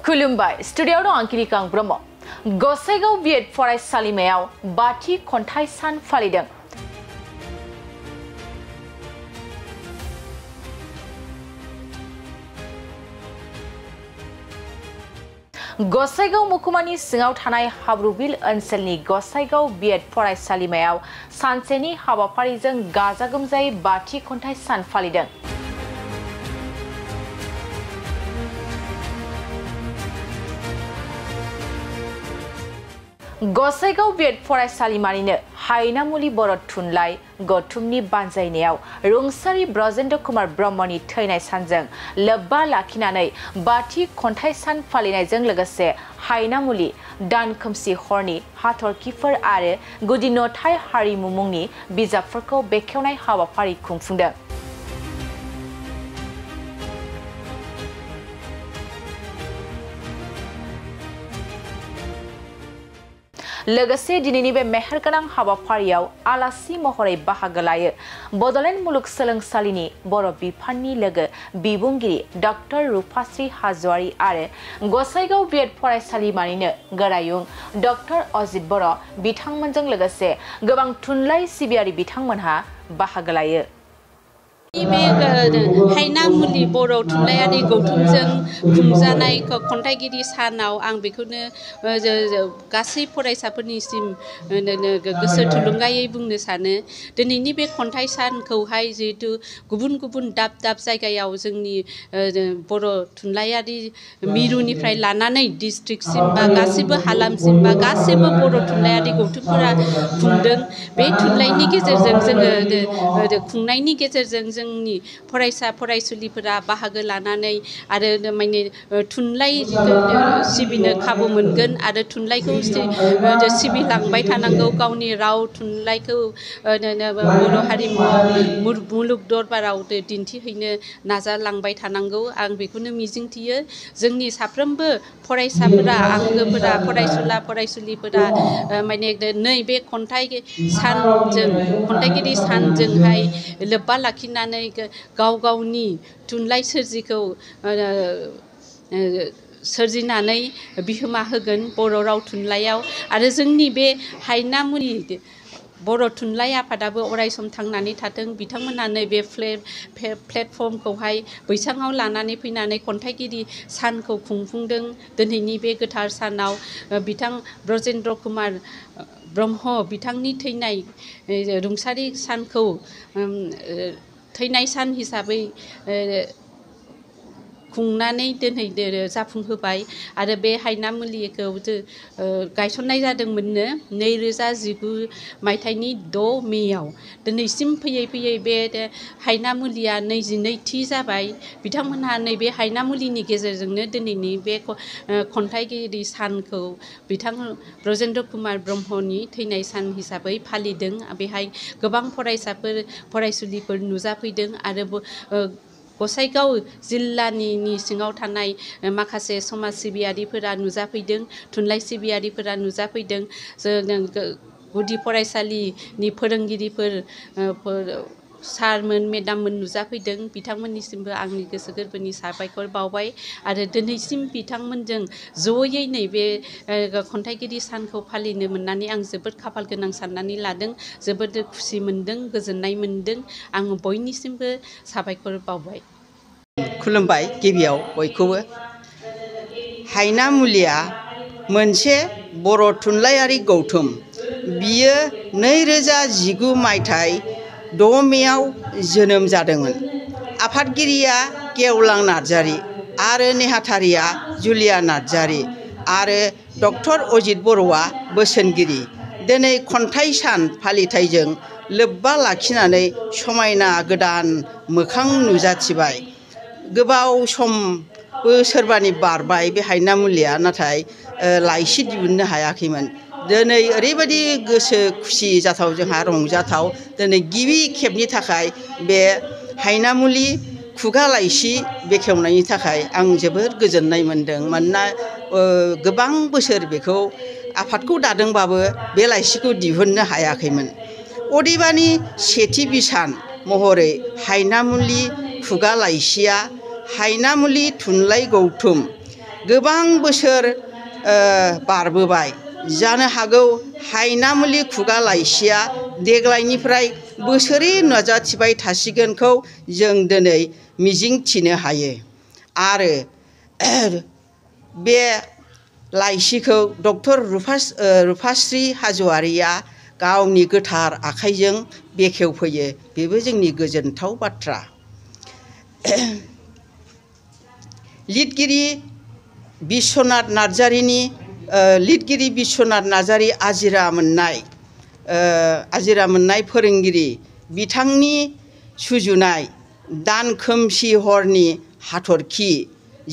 खुलुमबाय स्टुडिय'आव दं आं किरिकां ब्रह्म गसाइगाव बिएड फरायसालिमायाव बाथि खन्थाइ सान फालिदों। गसाइगाव महकुमानि सिङाव थानाय हाब्रुबिल ओनसोलनि गसाइगाव बिएड फरायसालिमायाव सानसेनि हाबाफारिजों गाजा गोमजायै बाथि खन्थाइ सान फालिदों। गसाइगाव बिएड फरायसालिमानिनो हायनामुलि बर' थुनलाइ गौथुमनि बानजायनायाव रुंसारि ब्रजेन्द्र कुमार ब्रह्मनि थैनाय सानजों लोब्बा लाखिनानै बाथि खन्थाइ सान फालिनायजों लोगोसे हायनामुलि दान खोमसि हरनि हाथरखिफोर आरो गुदि नुथाय हारिमु मुंनि बिजाबफोरखौ बेखेवनाय हाबाफारि खुंफुंदों। लोगोसे दिनैनि बे मेहेरगोनां हाबाफारियाव आलासि महरै बाहागो लायो बड'लेण्ड मुलुगसोलोंसालिनि बर' बिफाननि लोगो बिबुंगिरि डक्टर रुपाश्री हाज'वारि आरो गसाइगाव बिएड फरायसालिमानिनो गोरायुं डक्टर अजित बर' बिथांमोनजों लोगोसे गोबां थुनलाइ सिबियारि बिथांमोनहा बाहागो लायो। बे हायनामुलि बर' थुनलाइयारि गौथुमजों खुंजानाय खन्थाइगिरि सानाव आं बेखौनो गासै फरायसाफोरनिसिम गोसो थुलुंगायै बुंनो सानो दिनैनि बे खन्थाइ सानखौहाय जिहेतु गुबुन गुबुन दाब दाब जायगायाव जोंनि बर' थुनलाइयारि मिरुनिफ्राय लानानै डिस्ट्रिक्टसिम बा गासिबो हालामसिम बा गासिबो बर' थुनलाइयारि गौथुमफोरा खुंदों। बे थुनलाइनि गेजेरजों जोङो खुंनायनि गेजेरजों जोंनि फरायसा फरायसुलिफोरा बाहागो लानानै आरो माने थुनलाइ सिबिनो खाबु मोनगोन आरो थुनलाइखौ सिबिलांबाय थानांगौ गावनि राव थुनलाइखौ बर' हारिमुआव मुलुग दरबाराव दिन्थिहैनो नाजालांबाय थानांगौ आं बेखौनो मिजिंथियो। जोंनि साफ्रोमबो फरायसाफोरा आंगोफोरा फरायसुला फरायसुलिफोरा माने नैबे खन्थाइ सानजों खन्थाइगिरि सानजोंहाय लोब्बा लाखिनानै गाव गावनि थुनलाइ सोरजिखौ सोरजिनानै बिहोमा होगोन बर' राव थुनलाइयाव आरो जोंनि बे हायनामुलि बर' थुनलाइ आफादाबो अरायसम थांनानै थाथों। बिथांमोनानो बे प्लेटफर्मखौहाय बैसाङाव लानानै फैनानै खन्थाइगिरि सानखौ खुंफुंदों। दिनैनि बे गोथार सानाव बिथां ब्रजेन्द्र कुमार ब्रह्म बिथांनि थैनाय रुंसारि सानखौ थैनाय सान हिसाबै खुंनानै दिनै जाफुंहोबाय आरो बे हायनामुलिखौ गायसननाय जादोंमोननो 2019 मायथाइनि 6 मेयाव। दिनैसिम फैयै फैयै बे हायनामुलिया 22थि जाबाय। बिथांमोनहा नैबे हायनामुलिनि गेजेरजोंनो दिनैनि बे खन्थाइगिरि सानखौ बिथां ब्रजेन्द्र कुमार ब्रह्मनि थैनाय सान हिसाबै फालिदों। बेहाय गोबां फरायसाफोर फरायसुलिफोर नुजाफैदों आरो गसाइगाव जिल्लानि सिङाव थानाय माखासे समाज सिबियारिफोरा नुजाफैदों थुनलाइ सिबियारिफोरा नुजाफैदों गुदि फरायसालिनि फोरोंगिरिफोर सारमोन मेडाममोन नुजाफैदों। बिथांमोननिसिमबो आंनि गोसो गोरबोनि साबायखर बावबाय आरो दिनैसिम बिथांमोनजों जयै नैबे खन्थाइगिरि सानखौ फालिनो मोननानै आं जोबोद खाफाल गोनां साननानै लादों। जोबोद खुसि मोनदों गोजोननाय मोनदों आं बयनिसिमबो साबायखर बावबाय। खुलुमबाय गिबियाव बयखौबो। हायनामुलिया मोनसे बर' थुनलाइयारि गौथुम। बियो 2019 मायथाइ 6 मेयाव जोनोम जादोंमोन। आफादगिरिया गेवलां नार्जारि आरो नेहाथारिया जुलिया नार्जारि आरो डक्टर अजित बर'आ बोसोनगिरि। दिनै खन्थाइ सान फालिथायजों लोब्बा लाखिनानै समायना गोदान मोखां नुजाथिबाय। गोबाव समबो सोरबानि बारबाय बे हायनामुलिया नाथाय लाइसि दिहुननो हायाखैमोन। दिनै ओरैबायदि गोसो खुसि जाथाव जोंहा रंजाथाव दिनै गिबि खेबनि थाखाय बे हायनामुलि खुगा लाइसि बेखेवनायनि थाखाय आं जोबोद गोजोननाय मोनदों। मानोना गोबां बोसोर बेखौ आफादखौ दादोंबाबो बे लाइसिखौ दिहुननो हायाखैमोन। अदेबानि सेथि बिसान महरै हायनामुलि खुगा लाइसिया हायनामुलि थुनलाइ गौथुम गोबां बोसोर बारबोबाय जानो हागौ हायनामुलि खुगा लाइसिया देग्लायनिफ्राय बोसोरै नुजाथिबाय थासिगोनखौ जों दिनै मिजिं थिनो हायो। आरो बे लाइसिखौ डक्टर रुपास्रि हाज'वारिया गावनि गोथार आखाइजों बेखेवफैयो, बेबो जोंनि गोजोनथाव बाथ्रा। लिरगिरि बिश्वनाथ नार्जारि आजिरा मोननाय फोरोंगिरि बिथांनि सुजुनाय दान खोमसि हरनि हाथरखि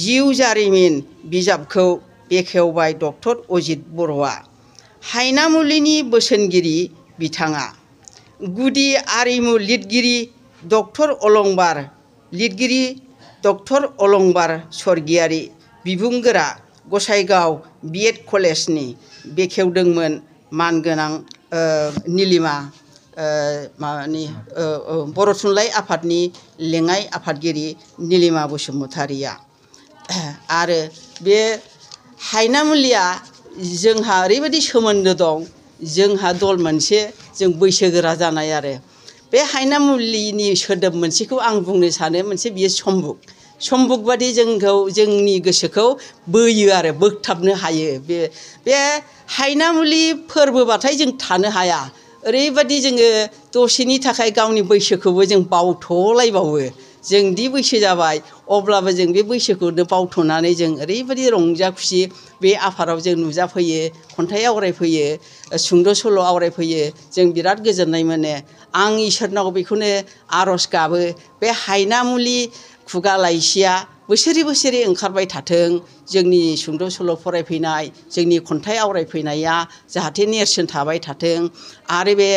जिउ जारिमिन बिजाबखौ बेखेवबाय डक्टर अजित बर'आ। हायनामुलिनि बोसोनगिरि बिथाङा गुदि आरिमु लिरगिरि डक्टर अलंबार स्वर्गियारि बिबुंगोरा गसाइगाव बिएड कलेजनि बेखेवदोंमोन मानगोनां निलिमा बर' थुनलाइ आफादनि लेङाइ आफादगिरि निलिमा बसुमतारिया। आरो बे हायनामुलिया जोंहा ओरैबायदि सोमोन्दो दं, जोंहा दल मोनसे जों बैसोगोरा जानाय आरो बे हायनामुलिनि सोदोब मोनसेखौ आं बुंनो सानो, मोनसे बियो सम्बुक बादि जोंनि गोसोखौ बोयो आरो बोगथाबनो हायो। बे हायनामुलि फोरबोबाथाय जों थानो हाया, ओरैबायदि जोङो दसेनि थाखाय गावनि बैसोखौबो जों बावथ'लायबावो। जोंदि बैसो जाबाय अब्लाबो जों बे बैसोखौनो बावथ'नानै जों ओरैबायदि रंजा खुसि बे आफादाव जों नुजाफैयो, खन्थाइ आवरायफैयो, सुंद' सल' आवरायफैयो, जों बिराद गोजोननाय मोनो। आं इसोरनाव बेखौनो आर'ज गाबो, बे हायनामुलि खुगा लाइसिया बोसोरै बोसोरै ओंखारबाय थाथों, जोंनि सुंद' सल' फरायफैनाय, जोंनि खन्थाइ आवरायफैनाया जाहाथे नेरसोन थाबाय थाथों आरो बे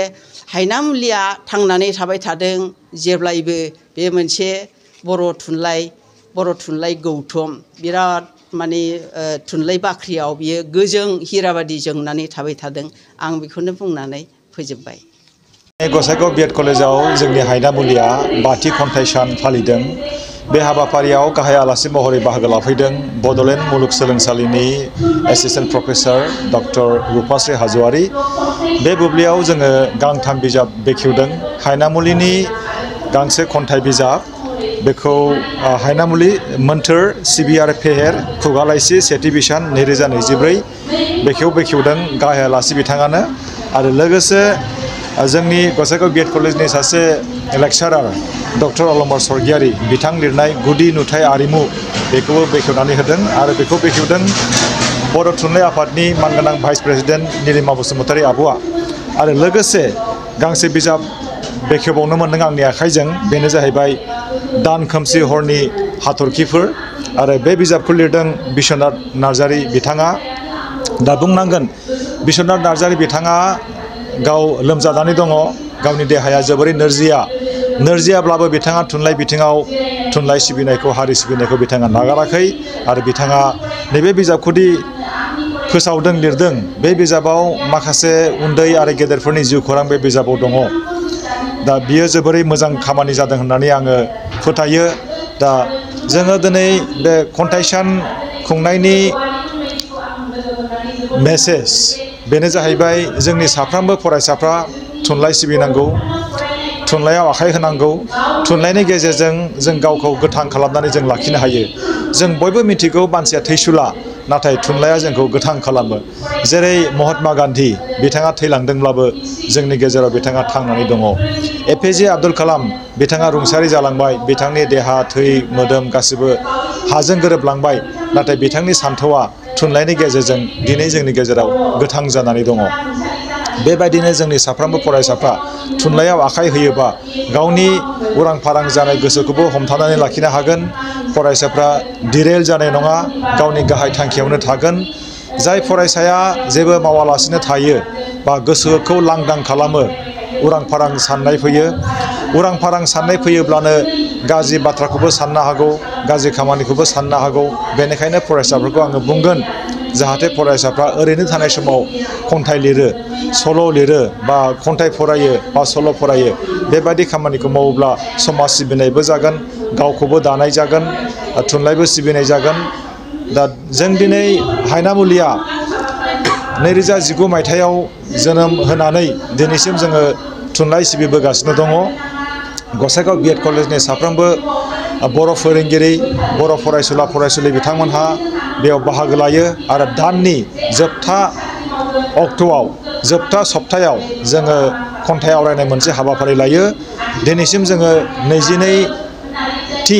हायनामुलिया थांनानै थाबाय थाथों जेब्लायबो। बे मोनसे बर' थुनलाइ गौथुम बिराद माने थुनलाइ बाख्रियाव बियो गोजों हिराबादि जोंनानै थाबाय थादों। आं बेखौनो बुंनानै फोजोबबाय। गसाइगाव बिएड कलेजाव जोंनि हायनामुलिया 5थि खन्थाइ सान फालिदों। बे हाबाफारियाव गाहाय आलासि महरै बाहागो लाफैदों बड'लेण्ड मुलुगसोलोंसालिनि एसिस्टेन्ट प्रफेसर डक्टर रुपास्रि हाज'वारि। बे बुब्लियाव जोङो गांथाम बिजाब बेखेवदों। हायनामुलिनि गांसे खन्थाइ बिजाब, बेखौ हायनामुलि मोन्थोर सिबियार फेहेर खुगा लाइसि सेथि बिसान 2024 बेखौ बेखेवदों गाहाय आलासि बिथाङानो। आरो लोगोसे जोंनि गसाइगाव बिएड कलेजनि सासे लेक्सारार डक्टर अलंबार स्वर्गियारि बिथां लिरनाय गुदि नुथाय आरिमु बेखौबो बेखेवनानै होदों। आरो बेखौ बेखेवदों बर' थुनलाइ आफादनि मानगोनां भाइस प्रेसिडेन्ट निलिमा बसुमतारि आब'आ। आरो लोगोसे गांसे बिजाब बेखेवबावनो मोनदों आंनि आखाइजों, बेनो जाहैबाय दान खोमसि हरनि हाथरखिफोर। आरो बे बिजाबखौ लिरदों बिश्वनाथ नार्जारि बिथाङा। दा बुंनांगोन बिश्वनाथ नार्जारि बिथाङा गाव लोमजानानै दङ, गावनि देहाया जोबोरै नोरजियाब्लाबो बिथाङा थुनलाइ बिथिङाव थुनलाइ सिबिनायखौ, हारि सिबिनायखौ बिथाङा नागाराखै। आरो बिथाङा नैबे बिजाबखौदि फोसावदों, लिरदों, बे बिजाबाव माखासे उन्दै आरो गेदेरफोरनि जिउ खौरां बे बिजाबाव दङ। दा बियो जोबोरै मोजां खामानि जादों होननानै आङो फोथायो। दा जोङो दिनै बे खन्थाइ सान खुंनायनि मेसेज बेनो जाहैबाय जोंनि साफ्रोमबो फरायसाफ्रा थुनलाइ सिबिनांगौ, थुनलाइयाव आखाइ होनांगौ। थुनलाइनि गेजेरजों जों गावखौ गोथां खालामनानै जों लाखिनो हायो। जों बयबो मिथिगौ मानसिया थैसुला, नाथाय थुनलाइया जोंखौ गोथां खालामो। जेरै महात्मा गान्धी बिथाङा थैलांदोंब्लाबो जोंनि गेजेराव बिथाङा थांनानै दङ। एपिजे आब्दुल कालाम बिथाङा रुंसारि जालांबाय, बिथांनि देहा थै मोदोम गासिबो हाजों गोरोबलांबाय, नाथाय बिथांनि सान्थौआ थुनलाइनि गेजेरजों दिनै जोंनि गेजेराव गोथां जानानै दङ। बेबायदिनो जोंनि साफ्रोमबो फरायसाफ्रा थुनलाइयाव आखाइ होयोबा गावनि उरां फारां जानाय गोसोखौबो हमथानानै लाखिनो हागोन। फरायसाफ्रा डिरेल जानाय नङा, गावनि गाहाय थांखियावनो थागोन। जाय फरायसाया जेबो मावालासिनो थायो बा गोसोखौ लांदां खालामो, उरां फारां साननाय फैयो। उरां फारां साननाय फैयोब्लानो गाज्रि बाथ्राखौबो साननो हागौ, गाज्रि खामानिखौबो साननो हागौ। बेनिखायनो फरायसाफोरखौ आङो बुंगोन जाहाथे फरायसाफ्रा ओरैनो थानाय समाव खन्थाइ लिरो, सल' लिरो बा खन्थाइ फरायो बा सल' फरायो। बेबायदि खामानिखौ मावोब्ला समाज सिबिनायबो जागोन, गावखौबो दानाय जागोन, थुनलाइबो सिबिनाय जागोन। दा जों दिनै हायनामुलिया 2019 मायथाइयाव जोनोम होनानै दिनैसिम जोङो थुनलाइ सिबिबोगासिनो दङ। गसाइगाव बिएड कलेजनि साफ्रोमबो बर' फोरोंगिरि बर' फरायसुला फरायसुलि बिथांमोनहा बेयाव बाहागो लायो आरो दाननि जोबथा अक्ट'आव जोबथा सप्तायाव जोङो खन्थाइ आवरायनाय मोनसे हाबाफारि लायो। दिनैसिम जोङो 22थि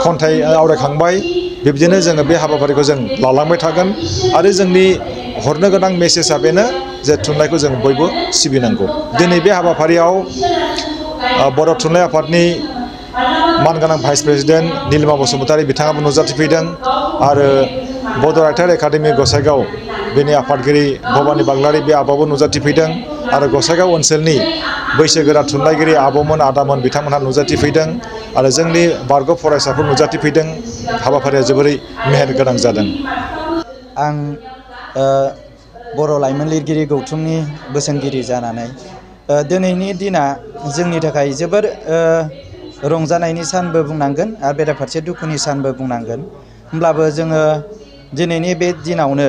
खन्थाइ आवरायखांबाय। बिब्दिनो जोङो बे हाबाफारिखौ जों लालांबाय थागोन आरो जोंनि हरनो गोनां मेसेजआ बेनो जे थुनलाइखौ जों बयबो सिबिनांगौ। दिनै बे हाबाफारियाव बर' थुनलाइ आफादनि मानगोनां भाइस प्रेसिडेन्ट निलिमा बसुमतारी बिथाङाबो नुजाथिफैदों आरो बड' राइटार एकाडेमि गसाइगाव बेनि आफादगिरि भबानि बाग्लारि बे आब'आबो नुजाथिफैदों आरो गसाइगाव ओनसोलनि बैसोगोरा थुनलाइगिरि आब'मोन आदामोन बिथांमोनहा नुजाथिफैदों आरो जोंनि बारग' फरायसाफोर नुजाथिफैदों। हाबाफारिया जोबोरै मेहेर गोनां जादों। आं बर' लाइमोन लिरगिरि गौथुमनि बोसोनगिरि जानानै दिनैनि दिना जोंनि थाखाय जोबोर रंजानायनि सानबो बुंनांगोन आरो बेराफारसे दुखुनि सानबो बुंनांगोन। होमब्लाबो जोङो दिनैनि बे दिनावनो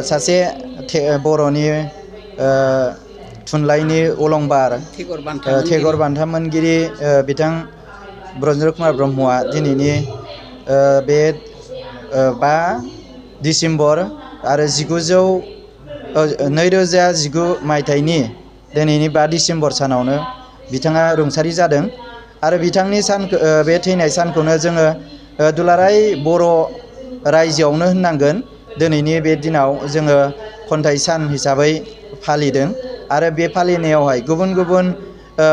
सासे बर'नि थुनलाइनि अलंबार टेगर बान्था मोनगिरि बिथां ब्रजेन्द्र कुमार ब्रह्मआ दिनैनि बे 5 डिसेम्बर आरो 2019 मायथाइनि दिनैनि 5 डिसेम्बर सानावनो बिथाङा रुंसारि जादों आरो बिथांनि बे थैनाय सानखौनो जोङो दुलाराय बर' रायजोआवनो होननांगोन दिनैनि बे दिनाव जोङो खन्थाइ सान हिसाबै फालिदों आरो बे फालिनायावहाय गुबुन गुबुन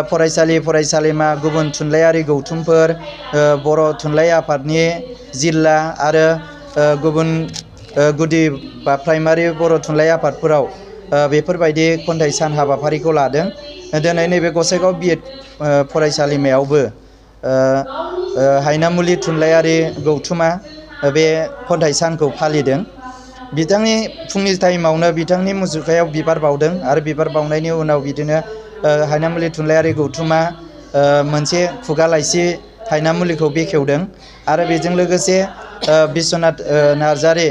फरायसालि फरायसालिमा गुबुन थुनलाइयारि गौथुमफोर बर' थुनलाइ आफादनि जिल्ला आरो गुबुन गुदि बा प्राइमारि बर' थुनलाइ आफादफोराव बेफोरबायदि खन्थाइ सान हाबाफारिखौ लादों। दिनै नैबे गसाइगाव बिएड फरायसालिमायावबो हायनामुलि थुनलाइयारि गौथुमा बे खन्थाइ सानखौ फालिदों। बिथांनि फुंनि टाइमावनो बिथांनि मुसुखायाव बिबार बावदों आरो बिबार बावनायनि उनाव बिदिनो हायनामुलि थुनलाइयारि गौथुमा मोनसे खुगा लाइसि हायनामुलिखौ बेखेवदों आरो बेजों लोगोसे बिस्वनाथ नार्जारि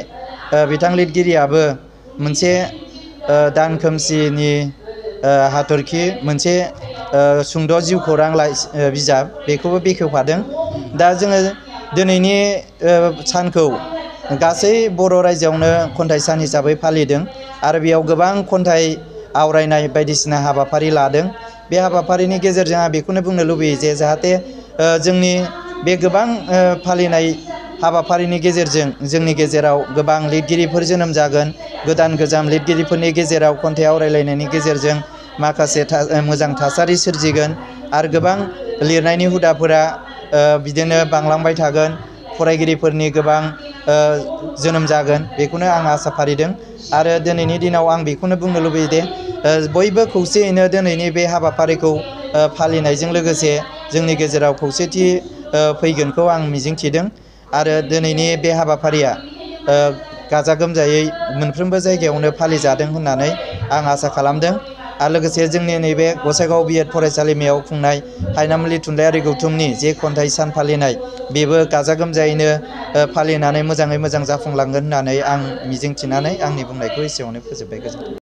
बिथां लिरगिरियाबो मोनसे दान खोमसिनि हाथरखि मोनसे सुंद' जिउ खौरां बिजाब बेखौबो बेखेवफादों। दा जोङो दिनैनि सानखौ गासै बर' रायजोआवनो खन्थाइ सान हिसाबै फालिदों आरो बेयाव गोबां खन्थाइ आवरायनाय बायदिसिना हाबाफारि लादों। बे हाबाफारिनि गेजेरजों आं बेखौनो बुंनो लुबैयो जे जाहाथे जोंनि बे गोबां फालिनाय हाबाफारिनि गेजेरजों जोंनि गेजेराव गोबां लिरगिरिफोर जोनोम जागोन। गोदान गोजाम लिरगिरिफोरनि गेजेराव खन्थाइ आवरायलायनायनि गेजेरजों माखासे मोजां थासारि सोरजिगोन आरो गोबां लिरनायनि हुदाफोरा बिदिनो बांलांबाय थागोन। फरायगिरिफोरनि गोबां जोनोम जागोन बेखौनो आं आसा फारिदों आरो दिनैनि दिनाव आं बेखौनो बुंनो लुबैयो दे बयबो खौसेयैनो दिनैनि बे हाबाफारिखौ फालिनायजों लोगोसे जोंनि गेजेराव खौसेथि फैगोनखौ आं मिजिंथिदों आरो दिनैनि बे हाबाफारिया गाजा गोमजायै मोनफ्रोमबो जायगायावनो फालिजादों होननानै आं आसा खालामदों आरो लोगोसे जोंनि नैबे गसाइगाव बिएड फरायसालिमायाव खुंनाय हायनामुलि थुनलाइयारि गौथुमनि जे खन्थाइ सान फालिनाय बेबो गाजा गोमजायैनो फालिनानै मोजाङै मोजां जाफुंलांगोन होननानै आं मिजिंथिनानै आंनि बुंनायखौ एसेयावनो फोजोबबाय। गोजोन्थों।